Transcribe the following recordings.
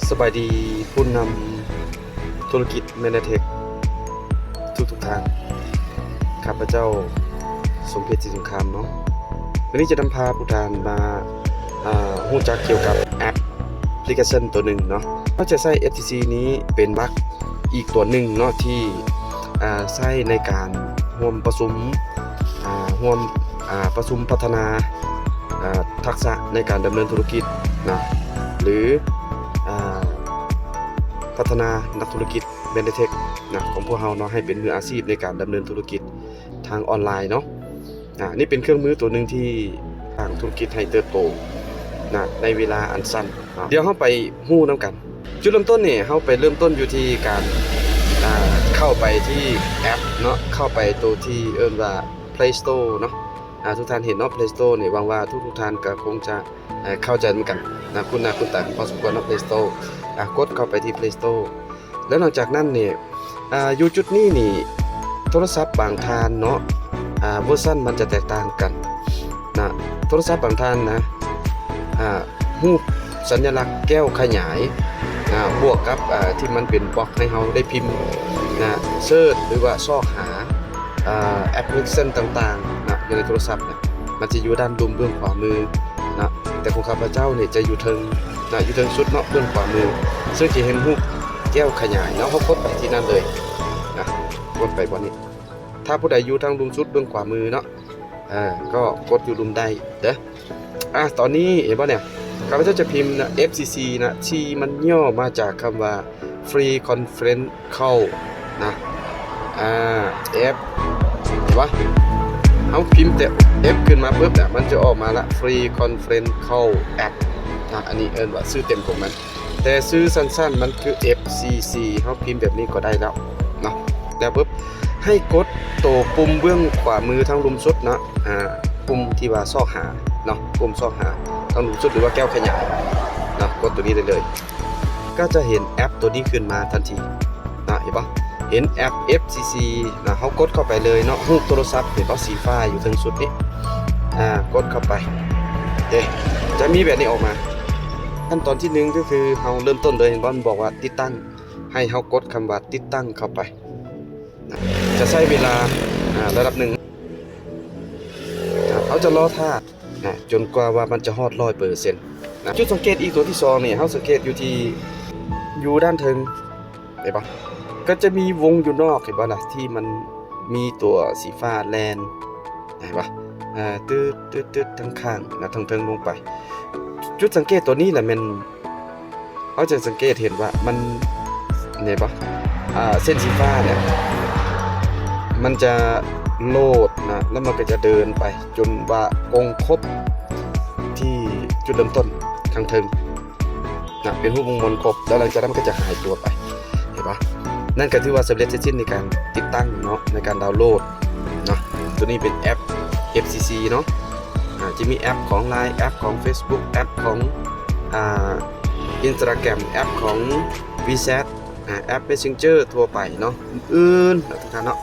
ສະບາຍດີຜູ້ນຳທຸລະກິດ MannaTech ທຸກໆທ່ານ. ຂ້າພະເຈົ້າ ສົມເພດ ສີສົງຄາມເນາະ. ມື້ນີ້ຈະນຳພາຜູ້ທ່ານມາ ອ່າ ຮູ້ຈັກກ່ຽວກັບແອັບພລິເຄຊັນຕົວໜຶ່ງເນາະ. ເຮົາຈະໃຊ້ FCC ນີ້ເປັນຫຼັກອີກຕົວໜຶ່ງເນາະ ທີ່ ອ່າ ໃຊ້ໃນການຮ່ວມປະຊຸມ ອ່າ ຮ່ວມ ອ່າ ປະຊຸມພັດທະນາ ອ່າ ທັກສະໃນການດຳເນີນທຸລະກິດນະ ຫຼື ອ່າ ພັດທະນານັກທຸລະກິດ MannaTech ນະ ຂອງພວກເຮົາເນາະ ໃຫ້ເປັນມືອາຊີບໃນການດຳເນີນທຸລະກິດທາງອອນລາຍເນາະ. ອ່າ ນີ້ເປັນເຄື່ອງມືຕົວໜຶ່ງທີ່ສ້າງທຸລະກິດໃຫ້ເຕີບໂຕນະ ໃນເວລາອັນສັ້ນເນາະ. ດຽວເຮົາໄປຮູ້ນຳກັນ. ຈຸດເລີ່ມຕົ້ນນີ້ ເຮົາໄປເລີ່ມຕົ້ນຢູ່ທີ່ການ ອ່າ ເຂົ້າໄປທີ່ແອັບເນາະ ເຂົ້າໄປໂຕທີ່ເອີ້ນວ່າ Play Store ເນາະ. ອ່າ ທຸກທ່ານເຫັນເນາະ Play Store ນີ້ ຫວັງວ່າທຸກໆທ່ານກໍຄົງຈະ ເຂົ້າໃຈນຳກັນນະ ຄຸ້ນໜ້າຄຸ້ນຕາກັນພໍສົມຄວນເນາະ Play Store. ອ່າ ກົດເຂົ້າໄປທີ່ Play Store ແລ້ວຫຼັງຈາກນັ້ນນີ້ ອ່າ ຢູ່ຈຸດນີ້ນີ້ ໂທລະສັບບາງທ່ານເນາະ ອ່າ ເວີຊັນມັນຈະແຕກຕ່າງກັນນະ. ໂທລະສັບບາງທ່ານນະ ອ່າ ຮູບສັນຍະລັກແກ້ວຂະຫຍາຍ ອ່າ ບວກກັບ ອ່າ ທີ່ມັນເປັນບລັອກໃຫ້ເຮົາໄດ້ພິມນະ ເສີດ ຫຼືວ່າຊອກຫາ ອ່າ ແອັບພລິເຄຊັນຕ່າງໆນະ ຢູ່ໃນໂທລະສັບນະ ມັນຈະຢູ່ດ້ານລຸ່ມເບື້ອງຂວາມືນະ. ແຕ່ຂອງຂ້າພະເຈົ້ານີ້ຈະຢູ່ເທິງນະ ຢູ່ເທິງສຸດເນາະ ເບື້ອງຂວາມື ເຊິ່ງຈະເຫັນຮູບແກ້ວຂະຫຍາຍເນາະ. ເຮົາກົດໄປທີ່ນັ້ນເລີຍນະ ກົດໄປບ່ອນນີ້. ຖ້າຜູ້ໃດຢູ່ທາງລຸ່ມສຸດເບື້ອງຂວາມືເນາະ ເອີ ກໍກົດຢູ່ລຸ່ມໄດ້ເດີ. ອ່າ ຕອນນີ້ເຫັນບໍ່ເນຍ ຂ້າພະເຈົ້າຈະພິມນະ FCC ນະ ທີ່ມັນຫຍໍ້ມາຈາກຄຳວ່າ Free Conference Call ນະ. ອ່າ F ເຫັນບໍ່ ເຮົາພິມແຕ່ F ຂຶ້ນມາປຶບນະ ມັນຈະອອກມາລະ Free Conference Call App ນະ. ອັນນີ້ເອີ້ນວ່າຊື່ເຕັມຂອງມັນ. ແຕ່ຊື່ສັ້ນໆມັນຄື FCC ເຮົາພິມແບບນີ້ກໍໄດ້ແລ້ວເນາະ. ແລ້ວປຶບ ໃຫ້ກົດໂຕປຸ່ມເບື້ອງຂວາມືທາງລຸ່ມສຸດເນາະ ອ່າ ປຸ່ມທີ່ວ່າຊອກຫາເນາະ ປຸ່ມຊອກຫາທາງລຸ່ມສຸດ ຫຼືວ່າແກ້ວຂະຫຍາຍເນາະ ກົດໂຕນີ້ໄດ້ເລີຍ ກໍຈະເຫັນແອັບໂຕນີ້ຂຶ້ນມາທັນທີເນາະ. ເຫັນບໍ່ ເຫັນແອັບ FCC ນະ ເຮົາກົດເຂົ້າໄປເລີຍເນາະ. ຮູບໂທລະສັບເຫັນບໍ່ ສີຟ້າຢູ່ເທິງສຸດນີ້ ອ່າ ກົດເຂົ້າໄປ ເດ ຈະມີແບບນີ້ອອກມາ. ຂັ້ນຕອນທີໜຶ່ງກໍຄືເຮົາເລີ່ມຕົ້ນເລີຍ ເຫັນບໍ່ ມັນບອກວ່າຕິດຕັ້ງ ໃຫ້ເຮົາກົດຄຳວ່າຕິດຕັ້ງເຂົ້າໄປ ຈະໃຊ້ເວລາ ອ່າ ລະດັບໜຶ່ງ. ເຮົາຈະລໍຖ້າ ອ່າ ຈົນກວ່າວ່າມັນຈະຮອດຮ້ອຍເປີເຊັນນະ. ຈຸດສັງເກດອີກຕົວທີສອງນີ້ ເຮົາສັງເກດຢູ່ທີ່ ຢູ່ດ້ານເທິງ ເຫັນບໍ່ ກໍຈະມີວົງຢູ່ນອກ ເຫັນບໍ່ລະ ທີ່ມັນມີຕົວສີຟ້າແລ່ນ ເຫັນບໍ່ ອ່າ ຕຶດໆໆ ທາງຂ້າງນະ ທາງເທິງລົງໄປ. ຈຸດສັງເກດຕົວນີ້ລະແມ່ນ ເຮົາຈະສັງເກດເຫັນວ່າມັນ ເຫັນບໍ່ ອ່າ ເສັ້ນສີຟ້າເນຍ ມັນຈະໂຫຼດນະ ແລ້ວມັນກໍຈະເດີນໄປຈົນວ່າກົງຄົບທີ່ຈຸດເລີ່ມຕົ້ນທາງເທິງນະ ເປັນຮູບວົງມົນຄົບ ແລ້ວຫຼັງຈາກນັ້ນມັນກໍຈະຫາຍຕົວໄປ ເຫັນບໍ່? ນັ້ນກໍຖືວ່າສຳເລັດເສັດສິ້ນໃນການຕິດຕັ້ງເນາະ ໃນການດາວໂຫຼດເນາະ. ຕົວນີ້ເປັນແອັບ FCC ເນາະ ອ່າ ຈະມີແອັບຂອງ LINE ແອັບຂອງ Facebook ແອັບຂອງ ອ່າ Instagram ແອັບຂອງ WeChat ອ່າ ແອັບ Messenger ທົ່ວໄປເນາະ ອື່ນໆເນາະ ທຸກທ່ານເນາະ.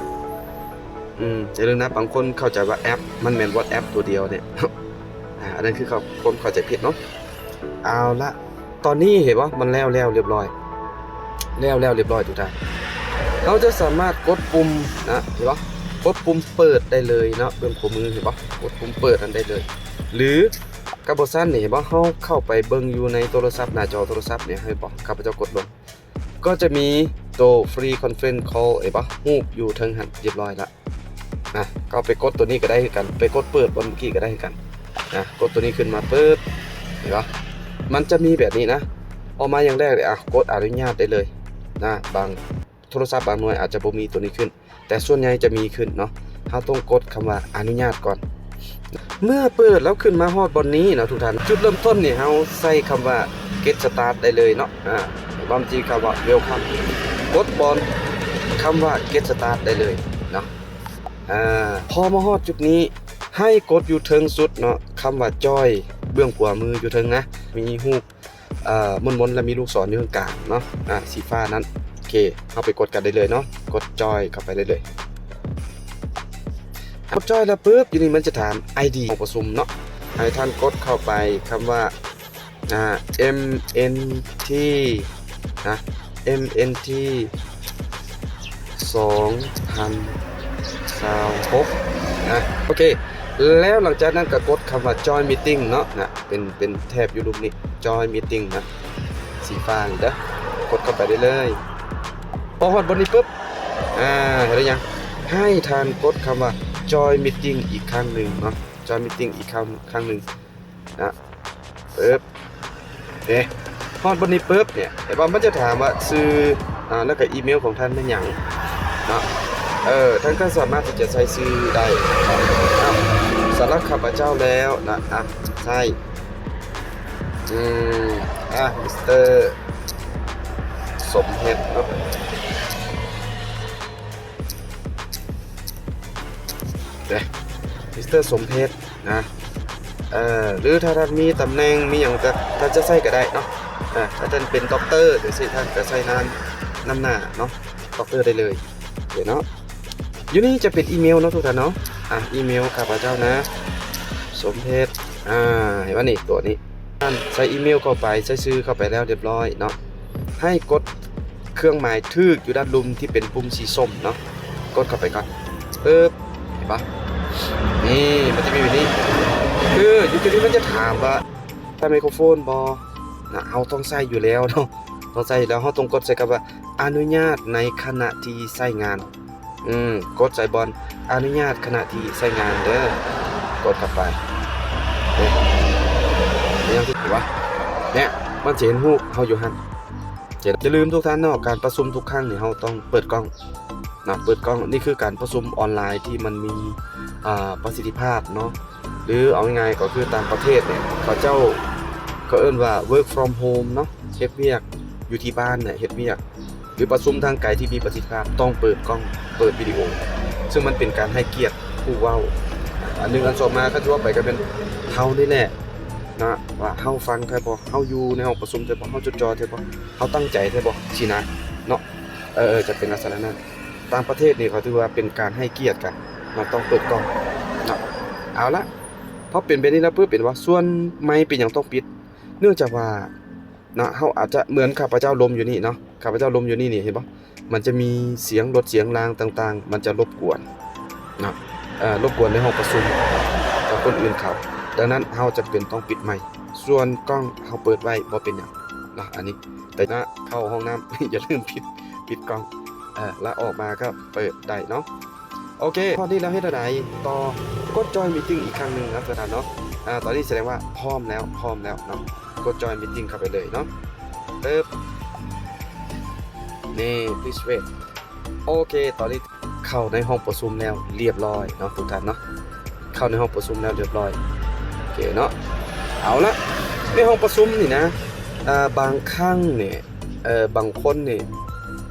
ອືມ ຢ່າລືມນະ ບາງຄົນເຂົ້າໃຈວ່າແອັບມັນແມ່ນ WhatsApp ຕົວດຽວເນຍ ອ່າ ອັນນັ້ນຄືເຂົາ ຄວາມເຂົ້າໃຈຜິດເນາະ. ເອົາລະ ຕອນນີ້ເຫັນບໍ່ ມັນແລ້ວແລ້ວລຽບຮ້ອຍ ແລ້ວແລ້ວລຽບຮ້ອຍທຸກທ່ານ. ເຮົາຈະສາມາດກົດປຸ່ມນະ ເຫັນບໍ່ ກົດປຸ່ມເປີດໄດ້ເລີຍເນາະ ເບື້ອງຂວາມື ເຫັນບໍ່ ກົດປຸ່ມເປີດນັ້ນໄດ້ເລີຍ. ຫຼື ກໍບໍ່ຊັ້ນນີ້ ເຫັນບໍ່ ເຮົາເຂົ້າໄປເບິ່ງຢູ່ໃນໂທລະສັບ ໜ້າຈໍໂທລະສັບນີ້ ເຫັນບໍ່ ຂ້າພະເຈົ້າກົດລົງ ກໍຈະມີໂຕ Free Conference Call ເຫັນບໍ່ ຮູບຢູ່ເທິງຫັ້ນ ລຽບຮ້ອຍລະ. ນະ ກໍໄປກົດຕົວນີ້ກໍໄດ້ຄືກັນ ໄປກົດເປີດບ່ອນເມື່ອກີ້ກໍໄດ້ຄືກັນນະ. ກົດຕົວນີ້ຂຶ້ນມາປຶບ ເຫັນບໍ່ ມັນຈະມີແບບນີ້ນະ ອອກມາຢ່າງແລກເລີຍ ອ່ະ ກົດອະນຸຍາດໄດ້ເລີຍນະ. ບາງໂທລະສັບບາງໜ່ວຍອາດຈະບໍ່ມີຕົວນີ້ຂຶ້ນ ແຕ່ສ່ວນໃຫຍ່ຈະມີຂຶ້ນເນາະ. ເຮົາຕ້ອງກົດຄຳວ່າອະນຸຍາດກ່ອນ. ເມື່ອເປີດແລ້ວຂຶ້ນມາຮອດບ່ອນນີ້ເນາະທຸກທ່ານ ຈຸດເລີ່ມຕົ້ນນີ້ເຮົາໃສ່ຄຳວ່າ Get Start ໄດ້ເລີຍເນາະ. ອ່າ ບາງທີຄຳວ່າ Welcome ກົດບ່ອນຄຳວ່າ Get Start ໄດ້ເລີຍເນາະ. ອ່າ ພໍມາຮອດຈຸດນີ້ ໃຫ້ກົດຢູ່ເທິງສຸດເນາະ ຄຳວ່າ Join ເບື້ອງຂວາມືຢູ່ເທິງນະ ມີຮູບ ເອີ ມົນໆ ແລະ ມີລູກສອນຢູ່ເທິງກາງເນາະ ອ່າ ສີຟ້ານັ້ນ. ໂອເຄ ເຮົາໄປກົດກັນໄດ້ເລີຍເນາະ ກົດ Join ເຂົ້າໄປໄດ້ເລີຍ. ກົດ Join ແລ້ວປຶບ ຢູ່ນີ້ມັນຈະຖາມ ໄອດີ ຫ້ອງປະຊຸມເນາະ ໃຫ້ທ່ານກົດເຂົ້າໄປຄຳວ່າ ອ່າ ເອັມເອັນທີ ນະ ເອັມເອັນທີ ສອງພັນຊາວຫົກ ນະ ໂອເຄ. ແລ້ວຫຼັງຈາກນັ້ນກໍກົດຄຳວ່າ Join Meeting ເນາະ ນະ ເປັນ ເປັນແຖບຢູ່ລຸ່ມນີ້ Join Meeting ນະ ສີຟ້ານີ້ເດີ ກົດເຂົ້າໄປໄດ້ເລີຍ. ພໍຮອດບ່ອນນີ້ປຶບ ອາ ເຮັດໄດ້ຫຍັງ? ໃຫ້ທ່ານກົດຄຳວ່າ Join Meeting ອີກຄັ້ງໜຶ່ງເນາະ Join Meeting ອີກຄັ້ງ ຄັ້ງໜຶ່ງນະ ປຶບ ເດ້ ຮອດບ່ອນນີ້ປຶບເນຍ ເຫັນບໍ່? ມັນຈະຖາມວ່າຊື່ ອາ ແລ້ວກໍອີເມວຂອງທ່ານແມ່ນຫຍັງເນາະ. ເອີ ທ່ານກໍສາມາດທີ່ຈະໃສ່ຊື່ໄດ້ເນາະ. ສຳລັບຂ້າພະເຈົ້າແລ້ວນະ ອາ ໃສ່ ອືມ ອາ ມິສເຕີ ສົມເພັດເນາະ ເດ້ ມິສເຕີ ສົມເພັດ ນະ ເອີ ຫຼືຖ້າທ່ານມີຕຳແໜ່ງມີຫຍັງ ທ່ານຈະໃສ່ກໍໄດ້ເນາະ. ເອີ ຖ້າທ່ານເປັນດັອກເຕີຈັ່ງຊີ້ ທ່ານກໍໃສ່ນາມ ນຳໜ້າເນາະ ດັອກເຕີໄດ້ເລີຍ ໂອເຄເນາະ. ຢູ່ນີ້ຈະເປັນອີເມວເນາະທຸກທ່ານເນາະ. ອາ ອີເມວຂ້າພະເຈົ້ານະ ສົມເພັດ ອາ ເຫັນບໍ່ນີ້ ຕົວນີ້ ທ່ານໃສ່ອີເມວເຂົ້າໄປ ໃສ່ຊື່ເຂົ້າໄປແລ້ວຮຽບຮ້ອຍເນາະ ໃຫ້ກົດ ເຄື່ອງໝາຍຖືກຢູ່ດ້ານລຸ່ມທີ່ເປັນປຸ່ມສີສົ້ມເນາະ ກົດເຂົ້າໄປກ່ອນ ປຶບ ເຫັນປະ ນີ້ ມັນຈະມີແບບນີ້ ຄືຢູ່ຈຸດນີ້ມັນຈະຖາມວ່າໃຊ້ໄມໂຄຣໂຟນບໍ່ນະ. ເຮົາຕ້ອງໃຊ້ຢູ່ແລ້ວເນາະ ຕ້ອງໃຊ້ຢູ່ແລ້ວ. ເຮົາຕ້ອງກົດໃສ່ຄຳວ່າ ອະນຸຍາດໃນຂະນະທີ່ໃຊ້ງານ ອືມ ກົດໃສ່ບ່ອນ ອະນຸຍາດຂະນະທີ່ໃຊ້ງານເດີ ກົດເຂົ້າໄປ ເຫັນຫຍັງ ເຫັນປະ ເນຍ ມັນຈະເຫັນຮູບເຮົາຢູ່ຫັ້ນ. ຢ່າລືມທຸກທ່ານເນາະ ການປະຊຸມທຸກຄັ້ງນີ້ເຮົາຕ້ອງເປີດກ້ອງເນາະ ເປີດກ້ອງ. ນີ້ຄືການປະຊຸມອອນລາຍທີ່ມັນມີ ອ່າ ປະສິດທິພາບເນາະ ຫຼືເອົາງ່າຍໆກໍຄືຕ່າງປະເທດນີ້ ເຂົາເຈົ້າກໍເອີ້ນວ່າ work from home ເນາະ ເຮັດວຽກຢູ່ທີ່ບ້ານນະ ເຮັດວຽກ ຫຼືປະຊຸມທາງໄກທີ່ມີປະສິດທິພາບ ຕ້ອງເປີດກ້ອງ ເປີດວິດີໂອ ເຊິ່ງມັນເປັນການໃຫ້ກຽດຜູ້ເວົ້າ. ອັນໜຶ່ງ ອັນສອງມາ ຄັນທົ່ວໄປກໍແມ່ນເຮົານີ້ແຫຼະນະ ວ່າເຮົາຟັງແທ້ບໍ່ ເຮົາຢູ່ໃນຫ້ອງປະຊຸມແທ້ບໍ່ ເຮົາຈົດຈ່ອແທ້ບໍ່ ເຮົາຕັ້ງໃຈແທ້ບໍ່ ຊີ້ນະເນາະ. ເອີ ຈະເປັນລັກສະນະນັ້ນ. ຕ່າງປະເທດນີ້ເຂົາຖືວ່າເປັນການໃຫ້ກຽດກັນເນາະ ຕ້ອງເປີດກ້ອງເນາະ. ເອົາລະ ພໍເປັນແບບນີ້ແລ້ວປຶບ ເຫັນບໍ່ ສ່ວນໄມເປັນຫຍັງຕ້ອງປິດ? ເນື່ອງຈາກວ່າ ເນາະ ເຮົາອາດຈະ ເໝືອນຂ້າພະເຈົ້າລົມຢູ່ນີ້ເນາະ ຂ້າພະເຈົ້າລົມຢູ່ນີ້ນີ້ ເຫັນບໍ່ ມັນຈະມີສຽງລົດສຽງລາງຕ່າງໆ ມັນຈະລົບກວນເນາະ ເອີ ລົບກວນໃນຫ້ອງປະຊຸມກັບຄົນອື່ນເຂົາ. ດັ່ງນັ້ນເຮົາຈຳເປັນຕ້ອງປິດໄມ ສ່ວນກ້ອງເຮົາເປີດໄວ້ບໍ່ເປັນຫຍັງເນາະ. ອັນນີ້ ແຕ່ເຂົ້າຫ້ອງນ້ຳ ຢ່າລືມປິດ ປິດກ້ອງ ເອີ ລະອອກມາກໍເປີດໄດ້ເນາະ. ໂອເຄ ຮອດນີ້ແລ້ວເຮັດແນວໃດຕໍ່? ກົດ Join Meeting ອີກຄັ້ງໜຶ່ງນະທຸກທ່ານເນາະ. ອາ ຕອນນີ້ສະແດງວ່າພ້ອມແລ້ວ ພ້ອມແລ້ວເນາະ ກົດ Join Meeting ເຂົ້າໄປເລີຍເນາະ ປຶບ ນີ້ Please wait. ໂອເຄ ຕອນນີ້ເຂົ້າໃນຫ້ອງປະຊຸມແລ້ວລຽບຮ້ອຍເນາະທຸກທ່ານເນາະ ເຂົ້າໃນຫ້ອງປະຊຸມແລ້ວລຽບຮ້ອຍ ໂອເຄເນາະ. ເອົາລະ ໃນຫ້ອງປະຊຸມນີ້ນະ ອາ ບາງຄັ້ງນີ້ ເອີ ບາງຄົນນີ້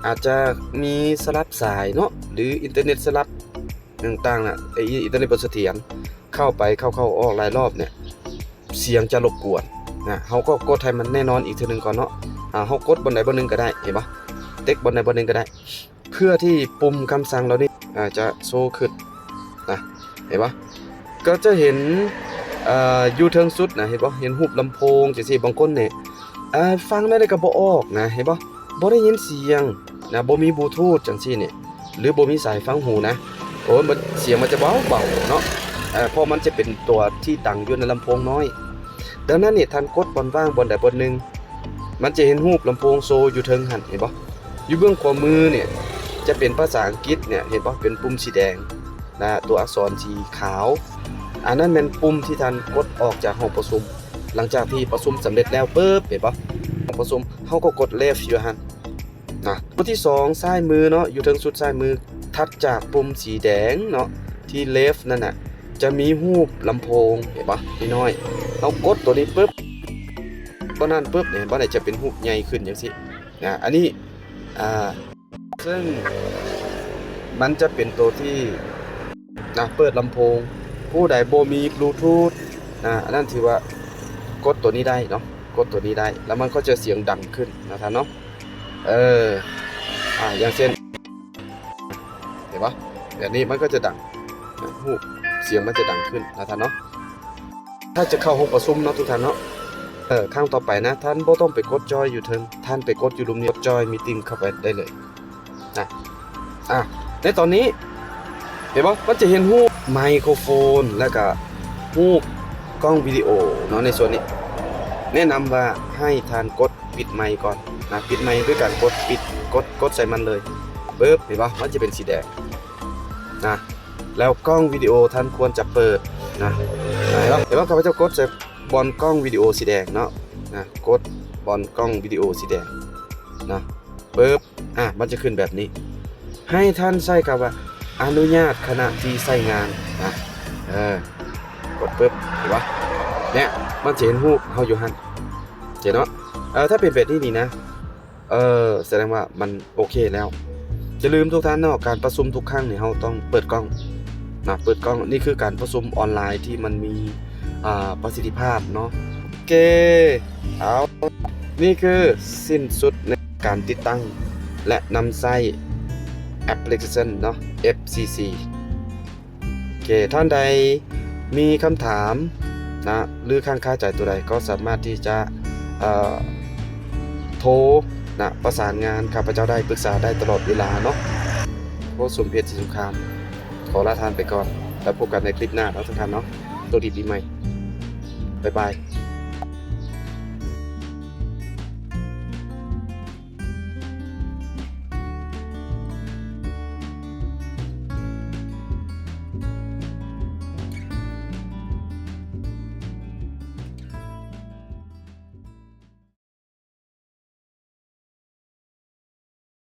ອາດຈະມີສະຫຼັບສາຍເນາະ ຫຼືອິນເຕີເນັດສະຫຼັບ ຕ່າງໆນະ ໄອ້ອິນເຕີເນັດບໍ່ສະຖຽນ ເຂົ້າໄປເຂົ້າໆອອກຫຼາຍລອບເນຍ ສຽງຈະລົບກວນນະ. ເຮົາກໍກົດໃຫ້ມັນແນ່ນອນອີກເທື່ອໜຶ່ງກ່ອນເນາະ. ອາ ເຮົາກົດບ່ອນໃດບ່ອນໜຶ່ງກໍໄດ້ ເຫັນບໍ່? ເຕັກບ່ອນໃດບ່ອນໜຶ່ງກໍໄດ້ ເພື່ອທີ່ປຸ່ມຄຳສັ່ງເຫຼົ່ານີ້ ອາ ຈະໂຊຂຶ້ນນະ ເຫັນບໍ່? ກໍຈະເຫັນ ເອີ ຢູ່ເທິງສຸດນະ ເຫັນບໍ່? ເຫັນຮູບລຳໂພງຈັ່ງຊີ້. ບາງຄົນນີ້ ອາ ຟັງແນວໃດກໍບໍ່ອອກນະ ເຫັນບໍ່? ບໍ່ໄດ້ຍິນສຽງນະ ບໍ່ມີບລູທູດຈັ່ງຊີ້ນີ້ ຫຼືບໍ່ມີສາຍຟັງຫູນະ ໂອ້ຍ ມັນ ສຽງມັນຈະເບົາໆເນາະ ເພາະມັນຈະເປັນຕົວທີ່ດັງຢູ່ໃນລຳໂພງນ້ອຍ. ດັ່ງນັ້ນນີ້ ທ່ານກົດບ່ອນວ່າງບ່ອນໃດບ່ອນໜຶ່ງ ມັນຈະເຫັນຮູບລຳໂພງໂຊຢູ່ເທິງຫັ້ນ ເຫັນບໍ່? ຢູ່ເບື້ອງຂວາມືນີ້ຈະເປັນພາສາອັງກິດນີ້ ເຫັນບໍ່? ເປັນປຸ່ມສີແດງ ນະ ຕົວອັກສອນສີຂາວ ອັນນັ້ນແມ່ນປຸ່ມທີ່ທ່ານກົດອອກຈາກຫ້ອງປະຊຸມ. ຫຼັງຈາກທີ່ປະຊຸມສຳເລັດແລ້ວປຶບ ເຫັນບໍ່? ຫ້ອງປະຊຸມ ເຮົາກໍກົດ Left ຢູ່ຫັ້ນນະ. ຕົວທີສອງ ຊ້າຍມືເນາະ ຢູ່ເທິງສຸດຊ້າຍມື ຖັດຈາກປຸ່ມສີແດງເນາະ ທີ່ Left ນັ້ນນະ ຈະມີຮູບລຳໂພງ ເຫັນບໍ່? ນ້ອຍໆ ເຮົາກົດຕົວນີ້ປຶບ ຕົວນັ້ນປຶບ ເຫັນບໍ່? ຈະເປັນຮູບໃຫຍ່ຂຶ້ນຈັ່ງຊີ້ນະ. ອັນນີ້ ອາ ເຊິ່ງມັນຈະເປັນໂຕທີ່ນະ ເປີດລຳໂພງ. ຜູ້ໃດບໍ່ມີບລູທູດນະ ອັນນັ້ນຖືວ່າກົດໂຕນີ້ໄດ້ເນາະ ກົດໂຕນີ້ໄດ້ ແລ້ວມັນກໍຈະສຽງດັງຂຶ້ນນະທ່ານເນາະ. ເອີ ອາ ຢ່າງເຊັ່ນ ເຫັນບໍ່? ແບບນີ້ມັນກໍຈະດັງນະ ຮູບ ສຽງມັນຈະດັງຂຶ້ນນະທ່ານເນາະ. ຖ້າຈະເຂົ້າຫ້ອງປະຊຸມເນາະທຸກທ່ານເນາະ ເອີ ຄັ້ງຕໍ່ໄປນະ ທ່ານບໍ່ຕ້ອງໄປກົດຈອຍຢູ່ເທິງ, ທ່ານໄປກົດຢູ່ລຸ່ມນີ້ ກົດຈອຍມີຕິງເຂົ້າໄປໄດ້ເລີຍນະ. ອ່າ ໃນຕອນນີ້ ເຫັນບໍ່? ມັນຈະເຫັນຮູບໄມໂຄຣໂຟນ ແລ້ວກະຮູບກ້ອງວິດີໂອເນາະ. ໃນສ່ວນນີ້ ແນະນຳວ່າໃຫ້ທ່ານກົດປິດໄມກ່ອນນະ, ປິດໄມດ້ວຍການກົດປິດ ກົດ ກົດໃສ່ມັນເລີຍ ປຶບ ເຫັນບໍ່? ມັນຈະເປັນສີແດງນະ. ແລ້ວກ້ອງວິດີໂອທ່ານຄວນຈະເປີດນະ. ເຫັນບໍ່? ເຫັນບໍ່? ຂ້າພະເຈົ້າກົດໃສ່ບ່ອນກ້ອງວິດີໂອສີແດງເນາະ ນະ ກົດບ່ອນກ້ອງວິດີໂອສີແດງນະ ປຶບ ອ່າ ມັນຈະຂຶ້ນແບບນີ້. ໃຫ້ທ່ານໃສ່ຄຳວ່າ ອະນຸຍາດຂະນະທີ່ໃຊ້ງານນະ. ເອີ ກົດປຶບ ເຫັນບໍ່? ເນຍ ມັນຈະເຫັນຮູບເຮົາຢູ່ຫັ້ນ ເຫັນເນາະ. ເອີ ຖ້າເປັນແບບນີ້ນີ້ນະ ເອີ ສະແດງວ່າມັນໂອເຄແລ້ວ. ຢ່າລືມທຸກທ່ານເນາະ, ການປະຊຸມທຸກຄັ້ງນີ້ເຮົາຕ້ອງເປີດກ້ອງນະ, ເປີດກ້ອງ. ນີ້ຄືການປະຊຸມອອນລາຍທີ່ມັນມີ ອ່າ ປະສິດທິພາບເນາະ. ໂອເຄ ເອົາ ນີ້ຄືສິ້ນສຸດໃນການຕິດຕັ້ງ ແລະ ນຳໃຊ້ແອັບພລິເຄຊັນເນາະ ເອັຟຊີຊີ. ໂອເຄ ທ່ານໃດມີຄຳຖາມນະ ຫຼື ຄ້າງຄາໃຈຕົວໃດ ກໍສາມາດທີ່ຈະ ເອີ ໂທນະ ປະສານງານຂ້າພະເຈົ້າໄດ້ ປຶກສາໄດ້ຕະຫຼອດເວລາເນາະ. ໂອ້ ສົມເພດ ສີສົງຄາມ ຂໍລາທ່ານໄປກ່ອນ ແລ້ວພົບກັນໃນຄລິບໜ້າເນາະ ທຸກທ່ານເນາະ. ໂຊກດີປີໃໝ່ ບາຍບາຍ.